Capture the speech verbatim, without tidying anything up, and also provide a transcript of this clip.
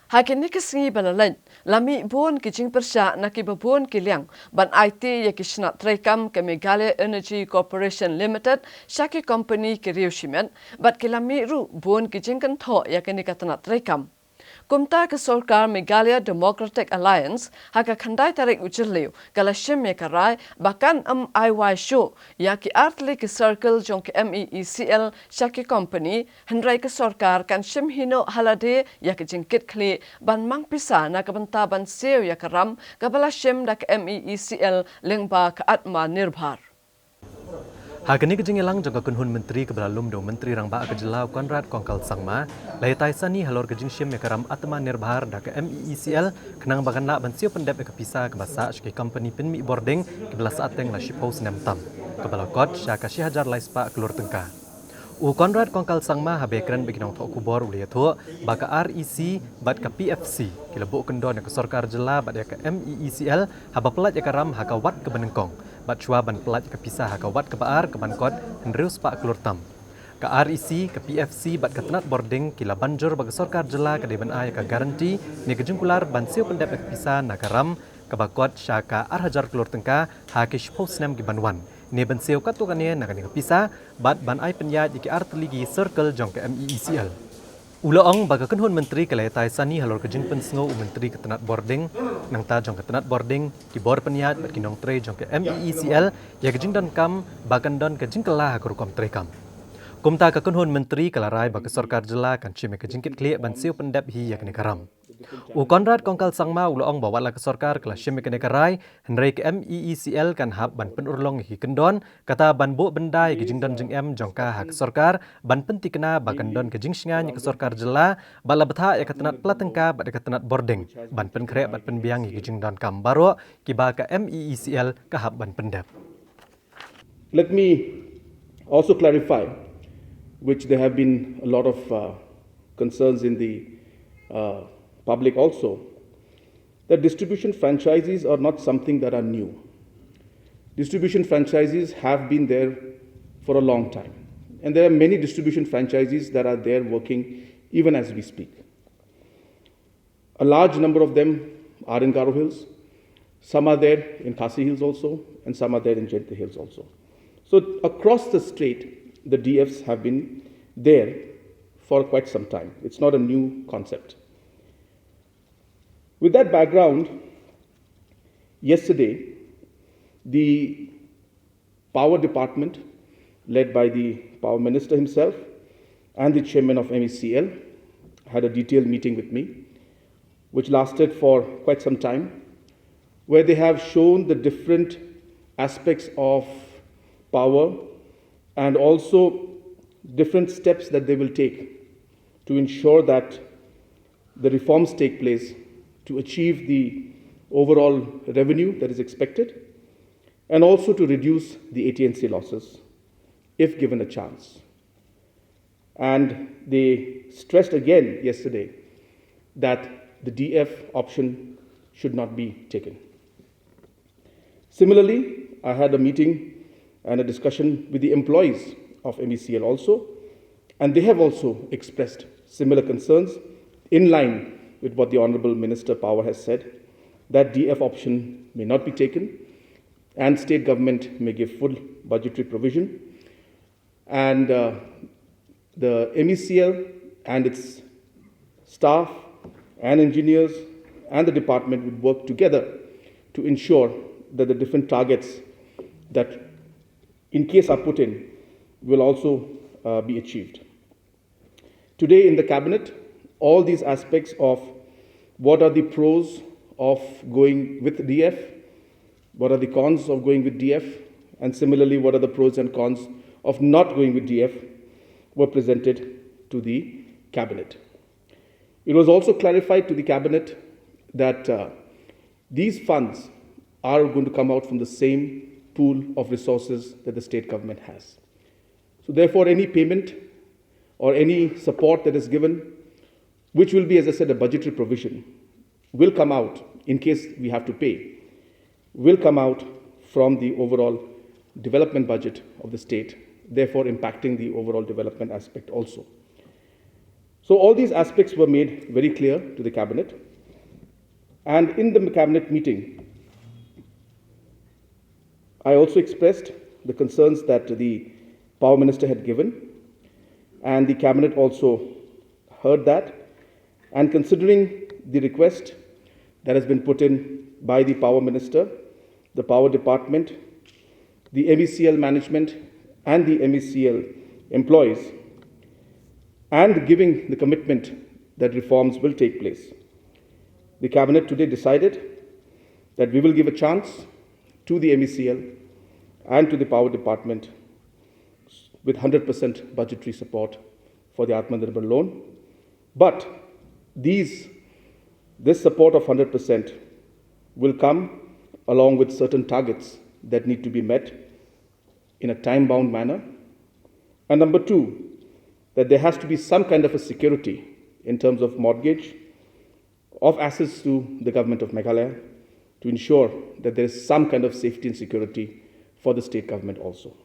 Ha kine ki sngi ba la leit, la mih bun ki jingpyrshah na kiba bun ki liang ban aiti ïa ki shnat treikam ka Meghalaya Energy Corporation Limited sha ki kompani ki riew shimet, bad ki la mih ruh bun ki jingkynthoh ïa kane ka tnat treikam. Kumta ka sorkar Meghalaya Democratic Alliance ha ka khyndai tarik u Jylliew ka la shim ïa ka rai ba kan ym ai wai shuh ïa ki artylli ki circle jong ka M E E C L sha ki kompani, hynrei ka sorkar kan shim hi noh ha lade ïa ka jingkitkhlieh ban mang pisa na ka bynta ban siew ïa ka ram kaba la shim da ka M E E C L lyngba ka Atmanirbhar. Ha kane ka jingïalang jong ka kynhun myntri kaba la lum da u Myntri Rangbah ka jylla u Conrad Kongkal Sangma, la ïatai sani halor ka jingshim ïa ka ram Atmanirbhar da ka M E E C L, khnang ba kan lah ban siew pyndep ïa ka pisa kaba sah sha ki kompani pynmih bording kiba la sah teng la shiphew snem tam, kaba la kot sha ka shi hajar lai spah klur tyngka. U Conrad Kongkal Sangma, haba ïakren bad ki nongthoh khubor, u la ïathuh ba ka R E C bad ka P F C ki la buh kyndon ïa ka sorkar jylla bad ïa ka M E E C L haba pyllait ïa ka ram ha ka wat kaba nyngkong, bad shuwa ban pyllait ïa ka pisa ha ka wat kaba ar, ka ban kot hynriew spah klur tam. Ka R E C, ka P F C bad ka tnat bording ki la ban jur ba ka sorkar jylla ka dei ban ai ïa ka guarantee ne ka jingkular ban siew pyndep ïa ka pisa na ka ram kaba kot sha ka ar hajar klur tyngka ha ki shiphew snem ki ban wan, ne ban siew katto katne na kane ka pisa, bad ban ai pynïaid ïa ki artylli ki circle jong ka M E E C L. U la ong ba ka kynhun myntri ka la ïatai sani halor ka jingpynsngew u Myntri ka tnat bording, nangta jong ka tnat bording, ki bor pynïaid bad ki nongtrei jong ka M E E C L ïa ka jingdonkam ba kan don ka jingkylla ha ka rukom treikam. Kumta ka kynhun myntri ka la rai ba ka sorkar jylla kan shim ïa ka jingkitkhlieh ban siew pyndep hi ïa kane ka ram. U Conrad Kongkal Sangma u la ong ba wat la ka sorkar ka la shim ïa kane ka rai, hynrei ka M E E C L kan hap ban pynurlong ïa ki kyndon, kata ban buh byndai ïa ki jingdon jingem jong ka ha ka sorkar, ban pyntikna ba kan don ka jingshngaiñ ïa ka sorkar jylla, bad la bthah ïa ka tnat pla tyngka bad ïa ka tnat bording ban pynkhreh bad pynbiang ïa ki jingdonkam baroh kiba ka M E E C L ka hap ban pyndep. Let me also clarify, which there have been a lot of uh, concerns in the uh, public also, that distribution franchises are not something that are new. Distribution franchises have been there for a long time, and there are many distribution franchises that are there working even as we speak. A large number of them are in Garo Hills. Some are there in Khasi Hills also, and some are there in Jaintia Hills also. So across the state, the D Fs have been there for quite some time. It's not a new concept. With that background, yesterday, the Power Department, led by the Power Minister himself and the chairman of M E C L, had a detailed meeting with me, which lasted for quite some time, where they have shown the different aspects of power and also different steps that they will take to ensure that the reforms take place to achieve the overall revenue that is expected and also to reduce the A T and C losses if given a chance. And they stressed again yesterday that the D F option should not be taken. Similarly, I had a meeting and a discussion with the employees of M E C L also, and they have also expressed similar concerns in line with what the Honorable Minister Power has said, that D F option may not be taken and state government may give full budgetary provision. And uh, the M E C L and its staff and engineers and the department would work together to ensure that the different targets that in case are put in will also uh, be achieved. Today in the cabinet, all these aspects of what are the pros of going with D F, what are the cons of going with D F, and similarly, what are the pros and cons of not going with D F were presented to the cabinet. It was also clarified to the cabinet that uh, these funds are going to come out from the same pool of resources that the state government has. So therefore, any payment or any support that is given, which will be, as I said, a budgetary provision, will come out, in case we have to pay, will come out from the overall development budget of the state, therefore impacting the overall development aspect also. So all these aspects were made very clear to the cabinet. And in the cabinet meeting, I also expressed the concerns that the power minister had given, and the cabinet also heard that. And considering the request that has been put in by the power minister, the power department, the M E C L management, and the M E C L employees, and giving the commitment that reforms will take place, the cabinet today decided that we will give a chance to the M E C L and to the power department with hundred percent budgetary support for the Atmanirbhar loan. But these, this support of hundred percent will come along with certain targets that need to be met in a time-bound manner. And number two, that there has to be some kind of a security in terms of mortgage of assets to the government of Meghalaya to ensure that there is some kind of safety and security for the state government also.